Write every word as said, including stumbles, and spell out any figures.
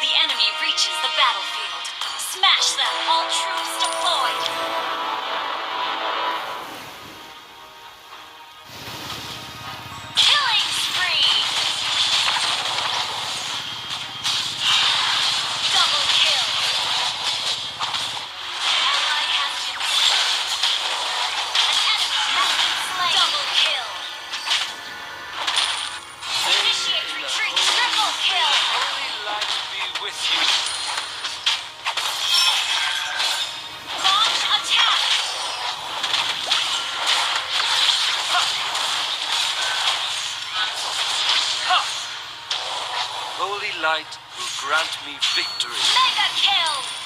The enemy reaches the battlefield. Smash them, all troops deployed. Killing spree. Double kill. Ally has been slain. An enemy has been slain. Double kill. Initiate retreat. Triple kill. Holy light be with you. Launch attack. Holy light will grant me victory. Mega kill.